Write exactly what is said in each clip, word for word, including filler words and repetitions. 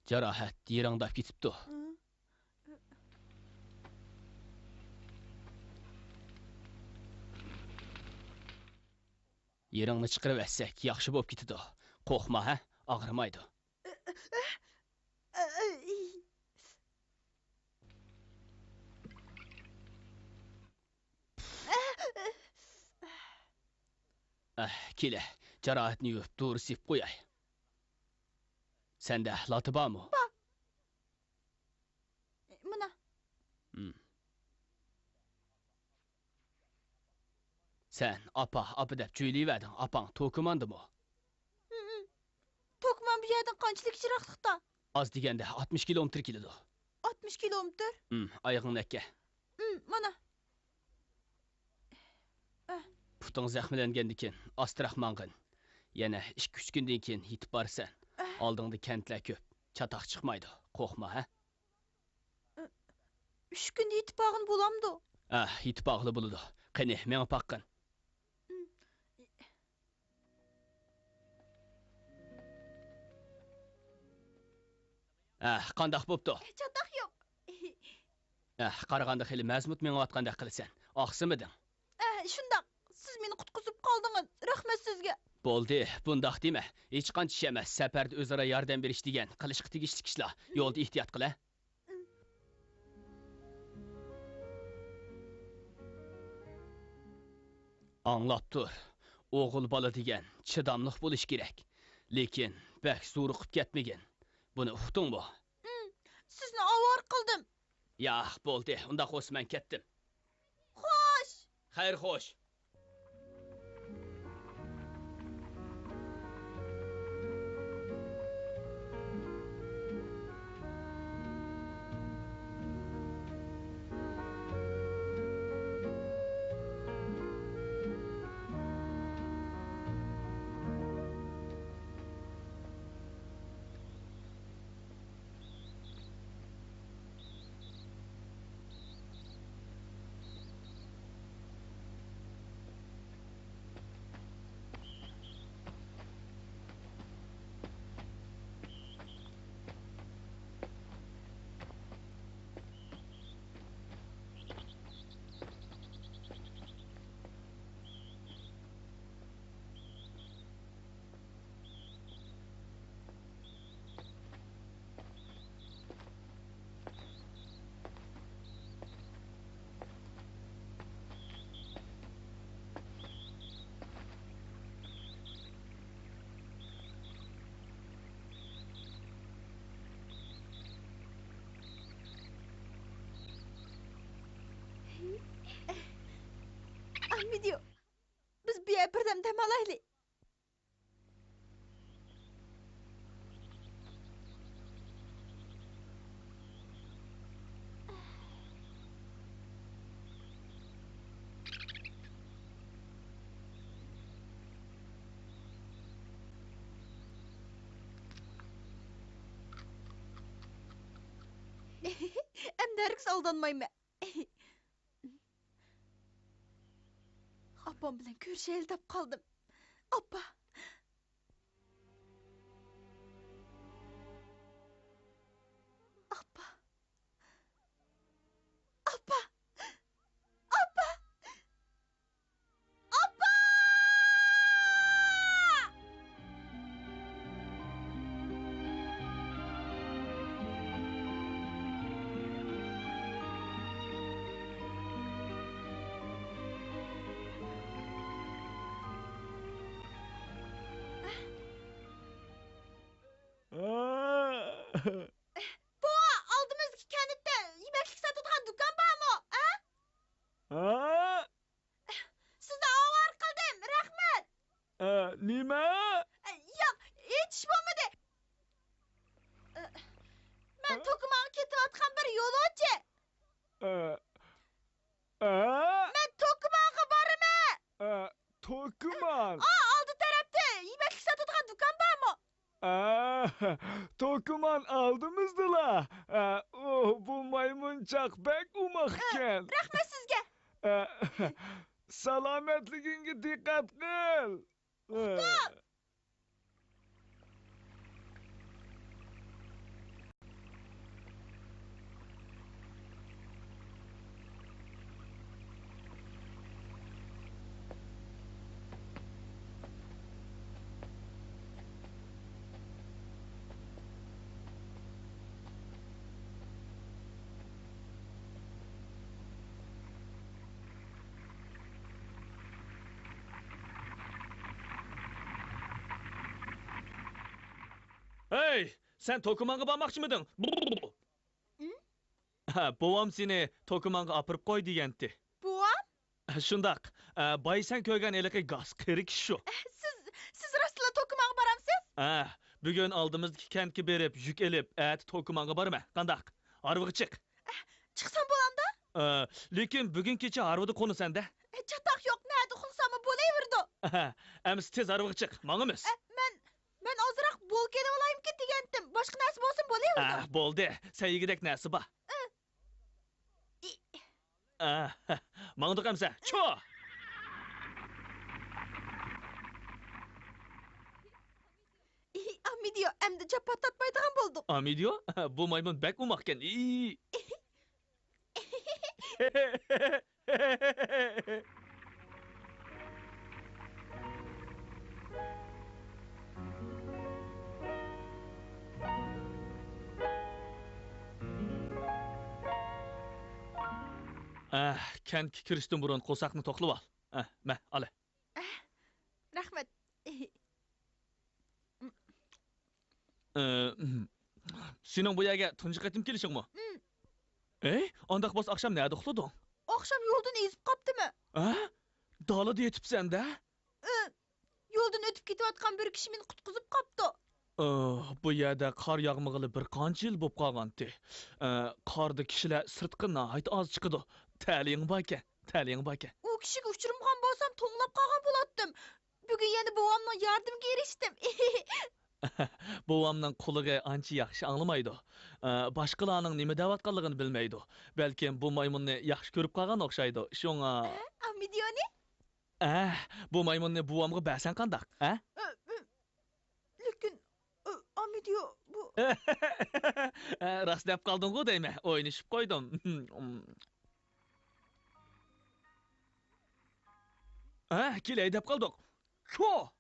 جاراھەت يىرىڭداپ كېتىپتۇ. يىرىڭنى چىقىرىۋەتسەك ياخشى بولۇپ كېتىدۇ. قورقما، ھە؟ ئاغرىمايدۇ. ئەھ، كېلە، جاراھەتنى يۇيۇپ، دورا سېپىپ قوياي. سەندە لاتا بارمۇ؟ بار. مانا. ھىم. سەن ئاپا، ئاپا دەپ جۆيلىۋەردىڭ. ئاپاڭ توكىماندىمۇ؟ ھىم، ھىم. توكىمان بۇ يەردىن قانچىلىك يىراقلىقتا؟ ئاز دېگەندە ئاتمىش كىلومېتىر كېلىدۇ. ئاتمىش كىلومېتىر؟ ھىم، ئايىغىڭنى ئەكە. ھىم، مانا. ئەھ. پۇتۇڭ زەخىملەنگەندىكىن ئاستىراق ماڭغىن. يەنە ئىككى-ئۈچ كۈندىن كېيىن يېتىپ بارىسەن. ئەھ. ئالدىڭدا كەنتلەر كۆپ، چاتاق چىقمايدۇ. قورقما، ھە؟ ئۈچ كۈندە يېتىپ بارغىلى بولامدۇ؟ ئەھ، يېتىپ بارغىلى بولىدۇ. قېنى، مېڭىپ باققىن. ئەھ، قانداق بوپتۇ؟ چاتاق يوق. ئەھ، قارىغاندا خېلى مەزمۇت مېڭىۋاتقاندەك قىلىسەن. ئاقسىمىدىڭ؟ ئەھ، شۇنداق. سىز مېنى قۇتقۇزۇپ قالدىڭىز. رەھمەت سىزگە. بولدى، بۇنداق دېمە. ھېچقانچە ئىش ئەمەس. سەپەردە ئۆزئارا ياردەم بېرىش دېگەن قىلىشقا تېگىشلىك ئىشلار. يولدا ئېھتىيات قىل، ھە؟ ئاڭلاپ تۇر. ئوغۇل بالا دېگەن چىداملىق بولۇش كېرەك. لېكىن بەك زورۇقۇپ كەتمىگىن. بۇنى ئۇقتۇڭمۇ؟ سىزنى ئاۋارە قىلدىم. ياق، بولدى. ئۇنداق بولسا مەن كەتتىم. خوش! خەير، خوش! ئاھ، مىديو، بىز بۇ يەردە بىردەم دەم ئالايلى. ئەمدى ھەرگىز ئالدانمايمەن. ئاپام بىلەن كۆرۈشەيلى دەپ قالدىم. ئاپا. ئاپا. ئاپا. ئاپا. ئاپا! بوۋا، ئالدىمىزدىكى كەنتتە يېمەكلىك ساتىدىغان دۇكان بارمۇ؟ ھە؟ ھە؟ سىزنى ئاۋارە قىلدىم، رەھمەت. ئە، نېمە؟ ئە، ياق، ھېچ ئىش بولمىدى. ئە، مەن توكىمانغا كېتىۋاتقان بىر يولۇچى. ئە، ئە؟ مەن توكىمانغا بارىمەن. ئە، توكىمان. ئا، ئالدى تەرەپتە يېمەكلىك ساتىدىغان دۇكان بارمۇ؟ ئە، توكىمان ئالدىمىزدىلا. ئە، ئۇ، بۇ مايمۇنچاق بەك ئوماق ئىكەن. رەھمەت سىزگە. ئە، سالامەتلىكىڭگە دىققەت قىل. ئە. توختاڭ! ھەي، سەن توكىمانغا بارماقچىمىدىڭ؟ ھە، بوۋام سېنى توكىمانغا ئاپىرىپ قوي دېگەنتى. بوۋام؟ شۇنداق. ئە، باي سەن كۆرگەن ھېلىقى گاس قېرى كىشى شۇ. ئە، سىز، سىز راستلا توكىمانغا بارامسىز؟ ھە، بۈگۈن ئالدىمىزدىكى كەنتكە بېرىپ يۈك ئېلىپ، ئەتە توكىمانغا بارىمەن. قانداق؟ ھارۋىغا چىق. ئە، چىقسام بولامدا؟ ئە، لېكىن بۈگۈن كېچە ھارۋىدا قونىسەن-دە. ئە، چاتاق يوق، نەدە قونساممۇ بولۇۋېرىدۇ. ئەمىسە تېز ھارۋىغا چىق، ماڭىمىز. ئە، مەن، مەن ئازراق بول كېلىۋالايمىكىن دېگەنتىم. باشقا نەرسە بولسىمۇ بولۇۋېرىدۇ. ئە، بولدى، سەن يېگۈدەك نەرسە بار. ئە، ماڭدۇق ئەمسە، چۇ! ئامىدىيو، ئەمدى جاپا تارتمايدىغان بولدۇق. ئامىدىيو؟ بۇ مايمۇن بەك ئوماقكەن. ئى! ئەھ، كەنتكە كىرىشتىن بۇرۇن قورساقنى توقلىۋال. ئەھ، مە، ئالە. ئەھ، رەھمەت. ئە، سېنىڭ بۇ يەرگە تۇنجى قېتىم كېلىشىڭمۇ؟ ئەي، ئانداق بولسا ئاخشام نەدە ئۇخلىدىڭ؟ ئاخشام يولدىن ئېزىپ قاپتىمەن. ھە؟ دالىدا يېتىپسەن-دە؟ ئە، يولدىن ئۆتۈپ كېتىۋاتقان بىر كىشى مېنى قۇتقۇزۇپ قاپتۇ. ئوھ، بۇ يەردە قار ياغمىغىلى بىر قانچە يىل بولۇپ قالغانتى. ئە، قاردا كىشىلەر سىرتقا ناھايىتى ئاز چىقىدۇ. تەلىيىڭ باركەن، تەلىيىڭ باركەن. ئۇ كىشىگە ئۇچرىمىغان بولسام، توڭلاپ قالغان بولاتتىم. بۈگۈن يەنە بوۋامنىڭ ياردىمىگە ئېرىشتىم. بوۋامنىڭ قۇلىقى ئانچە ياخشى ئاڭلىمايدۇ. ئە، باشقىلارنىڭ نېمە دەۋاتقانلىقىنى بىلمەيدۇ. بەلكىم بۇ مايمۇننى ياخشى كۆرۈپ قالغان ئوخشايدۇ، شۇڭا. ئە، ئامىدىيونى؟ ئە، بۇ مايمۇننى بوۋامغا بەرسەڭ قانداق، ھە؟ ئە، ئە، لېكىن، ئە، ئامىدىيو، بۇ. ئە، راست دەپ قالدىڭغۇ دەيمەن، ئوينىشىپ قويدۇم. ھە، كېلەي دەپ قالدۇق. شۇ!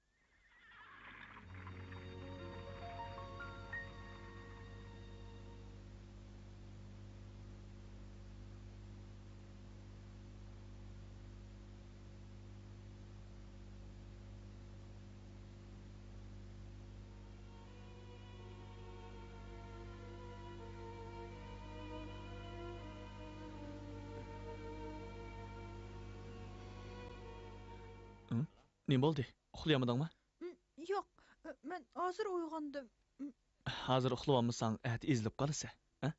ھە؟ نېمە بولدى؟ ئۇخلىيالمىدىڭمۇ؟ يوق، مەن ھازىر ئويغاندىم. ھازىر ئۇخلىۋالمىساڭ، ئەتە ئېزىلىپ قالىسەن، ھە؟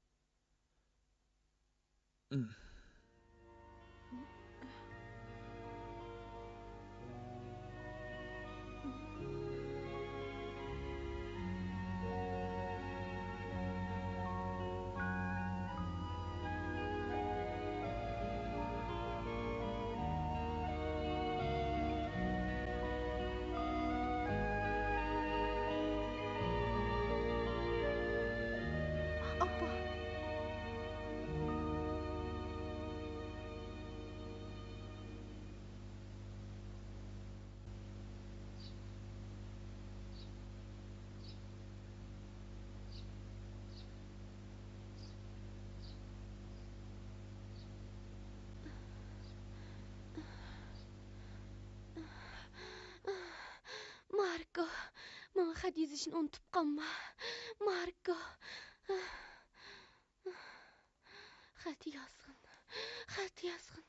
ئاپا. ماركو، ماڭا خەت يېزىشنى ئۇنتۇپ قالما. ماركو. خەت يازغىن. خەت يازغىن.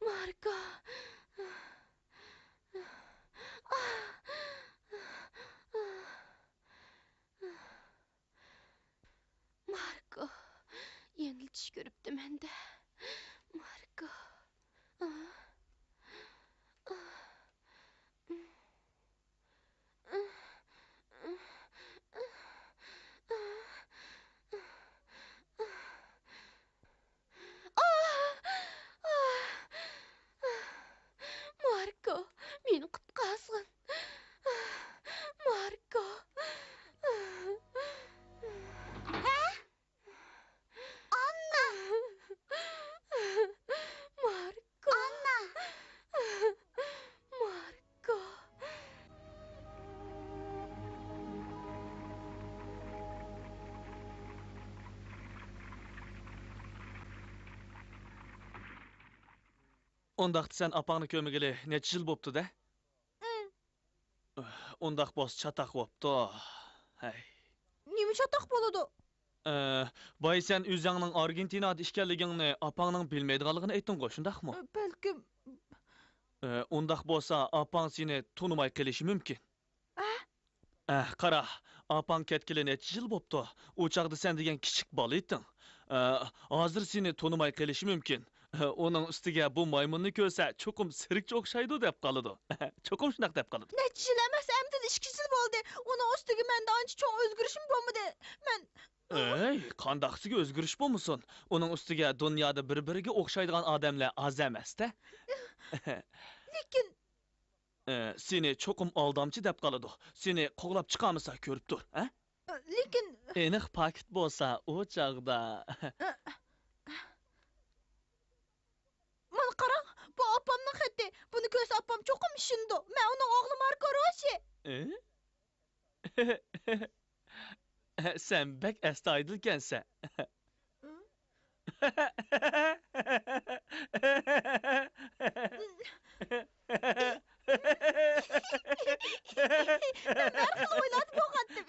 ماركو. ماركو، يەنىلا چۈش كۆرۈپتىمەن-دە. ماركو. ئاھ! ئاھ! ئاھ! ماركو، مېنى قۇتقارسىغىن. ماركو. ھە؟ ئاننا! ئۇنداقتا سەن ئاپاڭنى كۆرمىگىلى نەچچە يىل بوپتۇ-دە؟ ئۇنداق بولسا چاتاق بوپتۇ. ھەي. نېمە چاتاق بولىدۇ؟ ئە، بايا سەن ئۆزۈڭنىڭ ئارگېنتىنادا ئىكەنلىكىڭنى ئاپاڭنىڭ بىلمەيدىغانلىقىنى ئېيتتىڭغۇ، شۇنداقمۇ؟ ئە، بەلكىم. ئە، ئۇنداق بولسا ئاپاڭ سېنى تونۇماي قېلىشى مۇمكىن. ئە؟ ئە، قارا، ئاپاڭ كەتكىلى نەچچە يىل بوپتۇ. ئۇ چاغدا سەن دېگەن كىچىك بالا ئىدىڭ. ئە، ھازىر سېنى تونۇماي قېلىشى مۇمكىن. ئۇنىڭ ئۈستىگە بۇ مايمۇننى كۆرسە، چوقۇم سىركچى ئوخشايدۇ دەپ قالىدۇ. چوقۇم شۇنداق دەپ قالىدۇ. نەچچە يىل ئەمەس، ئەمدىلا ئىككى يىل بولدى. ئۇنىڭ ئۈستىگە مەندە ئانچە چوڭ ئۆزگىرىشمۇ بولمىدى. مەن ئەي، قانداقسىگە ئۆزگىرىش بولمىسۇن. ئۇنىڭ ئۈستىگە دۇنيادا بىر-بىرىگە ئوخشايدىغان ئادەملەر ئاز ئەمەس-تە. لېكىن ئە، سېنى چوقۇم ئالدامچى دەپ قالىدۇ. سېنى قوغلاپ چىقارمىسا كۆرۈپ تۇر، ھە؟ لېكىن ئېنىق پاكىت بولسا، ئۇ چاغدا. مانا قاراڭ، بۇ ئاپامنىڭ خېتى. بۇنى كۆرسە ئاپام چوقۇم ئىشىنىدۇ. مەن ئۇنىڭ ئوغلى ماركو روشى. ئە؟ سەن بەك ئەستايىدىلكەنسەن. مەن ھەر خىل ئويلاردا بولغانتىم.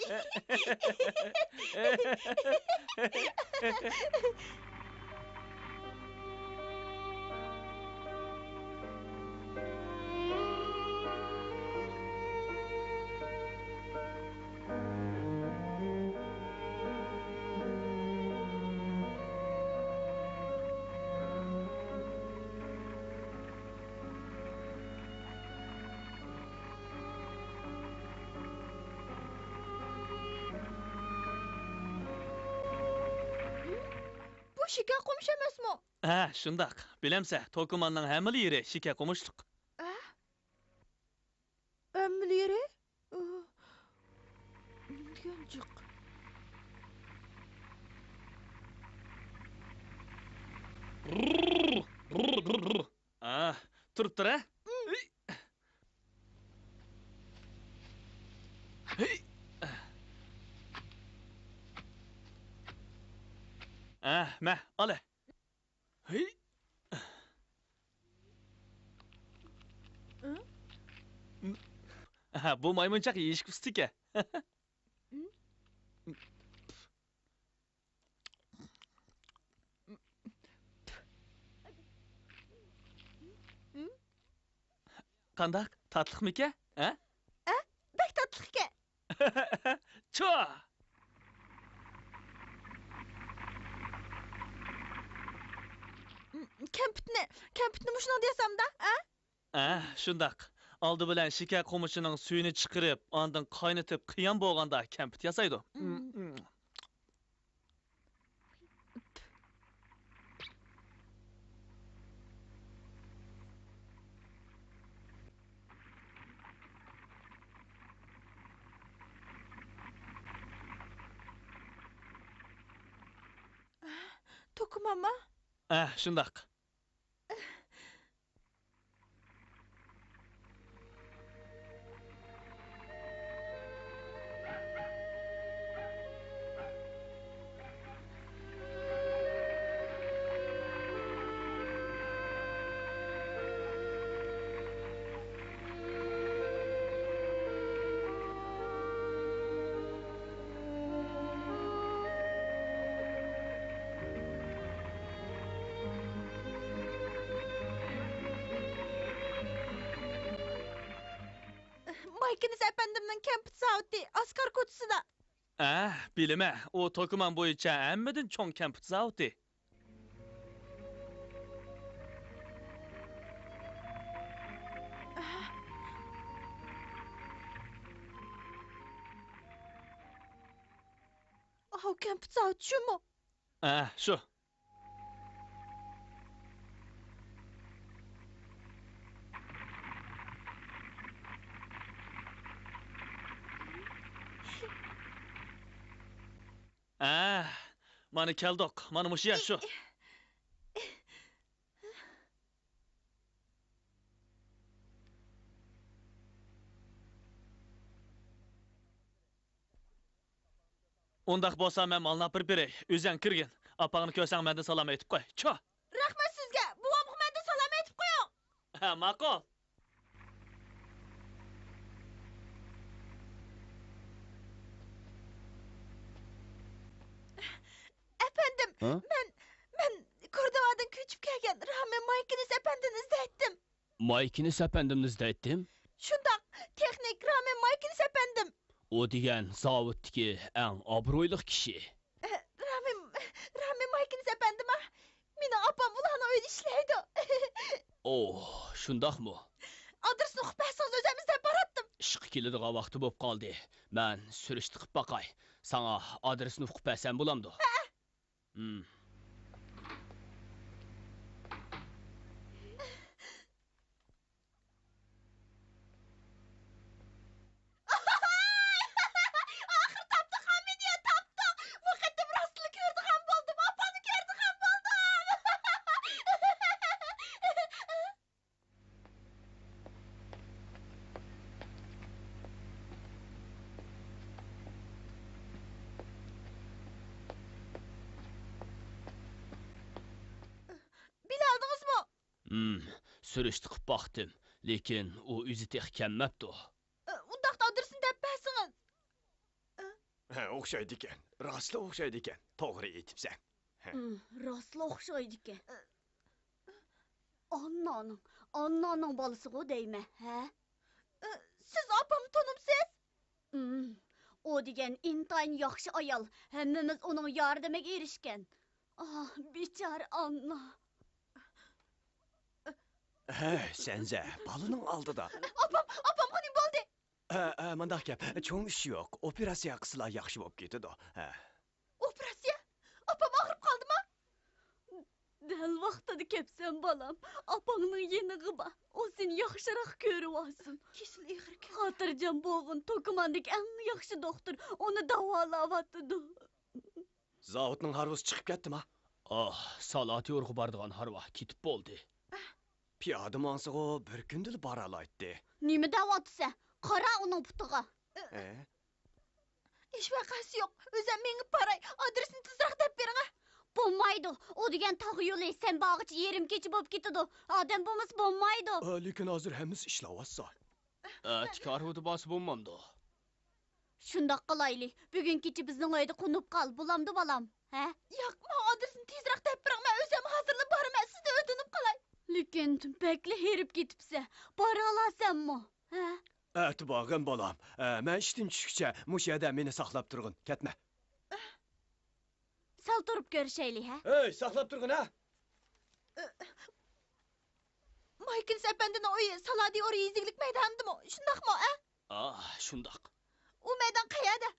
بۇ شېكەر قومۇش ئەمەسمۇ؟ ھە، شۇنداق. بىلەمسە، توكۇماننىڭ ھەممىلا يېرى شېكەر قومۇشلۇق. ئە؟ ھەممىلا يېرى؟ ئۇ، نېمە دېگەن جىق؟ ئا، تۇرۇپ تۇر، ھە؟ ھە، مە، ئالە. ھەي. ھە، بۇ مايمۇنچاق يېيىشكە ئۇستىكەن. قانداق؟ تاتلىقمىكەن؟ ھە؟ ئە، بەك تاتلىقكەن. چۇ! كەمپۈتنى، كەمپۈتنى مۇشۇنىڭدا ياسامدا، ئە؟ ئە، شۇنداق. ئالدى بىلەن شېكەر قومۇشىنىڭ سۈيىنى چىقىرىپ، ئاندىن قاينىتىپ، قىيام بولغاندا كەمپۈت ياسايدۇ. توكا ماما. ئە، شۇنداق. مايكىنىس ئەپەندىمنىڭ كەمپۈت زاۋۇتى، ئاسكار كوچىسىدا. ئە، بىلىمەن، ئۇ توكىمان بويىچە ھەممىدىن چوڭ كەمپۈت زاۋۇتى. ئاۋۇ كەمپۈت زاۋۇتى شۇمۇ؟ ئە، شۇ. ئە، مانا كەلدۇق. مانا مۇشۇ يەر شۇ. ئۇنداق بولسا مەن مالنى ئاپىرىپ بېرەي. ئۆزەڭ كىرگىن. ئاپاڭنى كۆرسەڭ مەندىن سالام ئېيتىپ قوي. چو! رەھمەت سىزگە. بوۋامغا مەندىن سالام ئېيتىپ قويۇڭ. ھە، ماقۇل. ئەپەندىم، ھە؟ مەن، مەن كوردوۋادىن كۆچۈپ كەلگەن رامى مايكىنىس ئەپەندىنى ئىزدەيتتىم. مايكىنىس ئەپەندىمنى ئىزدەيتتىم؟ شۇنداق، تېخنىك رامى مايكىنىس ئەپەندىم. ئۇ دېگەن زاۋۇتتىكى ئەڭ ئابرۇيلۇق كىشى. ئە، رامى، رامى مايكىنىس ئەپەندىما؟ مېنىڭ ئاپام ئۇلارنىڭ ئۆيىدە ئىشلەيدۇ. ئوھ، شۇنداقمۇ؟ ئادرېسىنى ئۇقۇپ بەرسىڭىز، ئۆزۈم ئىزدەپ باراتتىم. ئىشقا كېلىدىغان ۋاقتى بوپ قالدى. مەن سۈرۈشتە قىپ باقاي. ساڭا ئادرېسىنى ئۇقۇپ بەرسەم بولامدۇ؟ ھە. ھىم. ئاخىرى تاپتۇق، ھامىدىيە تاپتۇق. بۇ قېتىم راستلا كۆرىدىغان بولدۇم، ئاپامنى كۆرىدىغان بولدۇم. بىلەلدىڭىزمۇ؟ ھىم، سۈرۈشتە قىپ باقتىم، لېكىن ئۇ ئۆزى تېخى كەلمەپتۇ. ئۇنداقتا ئادرېسىنى دەپ بەرسىڭىز. ھە، ئوخشايدىكەن. راستلا ئوخشايدىكەن. توغرا ئېيتىپسەن. ھە. ئىم، راستلا ئوخشايدىكەن. ئاننانىڭ، ئاننانىڭ بالىسىغۇ دەيمەن، ھە؟ سىز ئاپامنى تونۇمسىز؟ ئىم، ئۇ دېگەن ئىنتايىن ياخشى ئايال. ھەممىمىز ئۇنىڭ ياردىمىگە ئېرىشكەن. ئاھ، بىچارە ئاننا. ھەي، سەنزە، بالىنىڭ ئالدىدا. ئاپام، ئاپامغا نېمە بولدى؟ ئە، ئە، مۇنداق گەپ، چوڭ ئىش يوق. ئوپېراتسىيە قىلسىلا ياخشى بولۇپ كېتىدۇ. ھە. ئوپېراتسىيە؟ ئاپام ئاغرىپ قالدىمۇ؟ دەل ۋاقتىدا كەپسەن، بالام. ئاپاڭنىڭ يېنىغا بار. ئۇ سېنى ياخشىراق كۆرۈۋالسۇن. كېسىلى ئېغىركەن. خاتىرجەم بولغىن، توكماندىكى ئەڭ ياخشى دوختۇر ئۇنى داۋالاۋاتىدۇ. زاۋۇتنىڭ ھارۋىسى چىقىپ كەتتىما؟ ئاھ، سالاتيورغا بارىدىغان ھارۋا كېتىپ بولدى. پىيادە ماڭسىغۇ، بىر كۈندىلا بارالايتتى. نېمە دەۋاتىسەن؟ قارا ئۇنىڭ پۇتىغا. ھە؟ ھېچ ۋەقەسى يوق. ئۆزۈم مېڭىپ باراي. ئادرېسىنى تېزرەك دەپ بېرىڭە. بولمايدۇ. ئۇ دېگەن تاغ يولى، سەن بارغىچە يېرىم كېچە بولۇپ كېتىدۇ. ئادەم بولمىسا بولمايدۇ. ئا، لېكىن ھازىر ھەممىسى ئىشلەۋاتسا. ئەتىكى ھارۋىدا بارسا بولمامدۇ؟ شۇنداق قىلايلى. بۈگۈن كېچە بىزنىڭ ئۆيدە قونۇپ قال، بولامدۇ، بالام؟ ھە؟ ياق، ماڭا ئادرېسىنى تېزرەك دەپ بېرىڭ، مەن ئۆزۈم ھازىرلا بارىمەن، سىزدىن ئۆتۈنۈپ قالاي. لېكىن بەكلا ھېرىپ كېتىپسەن، بارالارسەنمۇ؟ ھە؟ ئەتە بارغىن، بالام. ئە، مەن ئىشتىن چۈشكىچە مۇشۇ يەردە مېنى ساقلاپ تۇرغىن، كەتمە. سەل تۇرۇپ كۆرۈشەيلى، ھە؟ ھەي، ساقلاپ تۇرغىن، ھە؟ مايكىنس ئەپەندىنىڭ ئۆيى سالادىئور يېزا ئىگىلىك مەيدانىدىمۇ؟ شۇنداقمۇ، ئە؟ ئاھ، شۇنداق. ئۇ مەيدان قەيەردە؟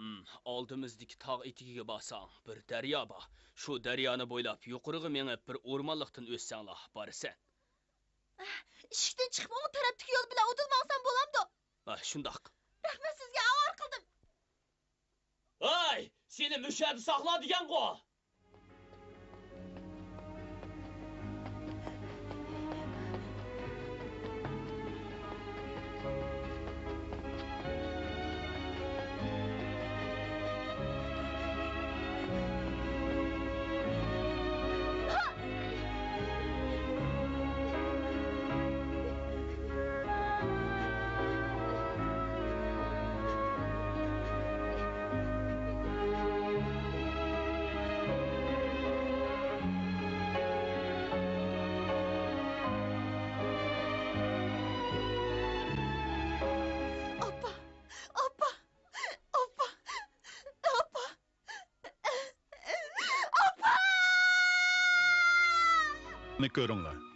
ھىم، ئالدىمىزدىكى تاغ ئېتىكىگە بارساڭ، بىر دەريا بار. شۇ دەريانى بويلاپ يۇقىرىغا مېڭىپ، بىر ئورمانلىقتىن ئۆتسەڭلا بارىسەن. ئىشىكتىن چىقىپ، ئوڭ تەرەپتىكى يول بىلەن ئۇدۇل ماڭسام بولامدۇ؟ ھە، شۇنداق. رەھمەت سىزگە، ئاۋارە قىلدىم. ھەي، سېنى مۇشۇ يەردە ساقلا دېگەنغۇ! ئاپا! ئاپا! ئاپا! ئاپا! ئاپا! نى كۆرۈڭلار.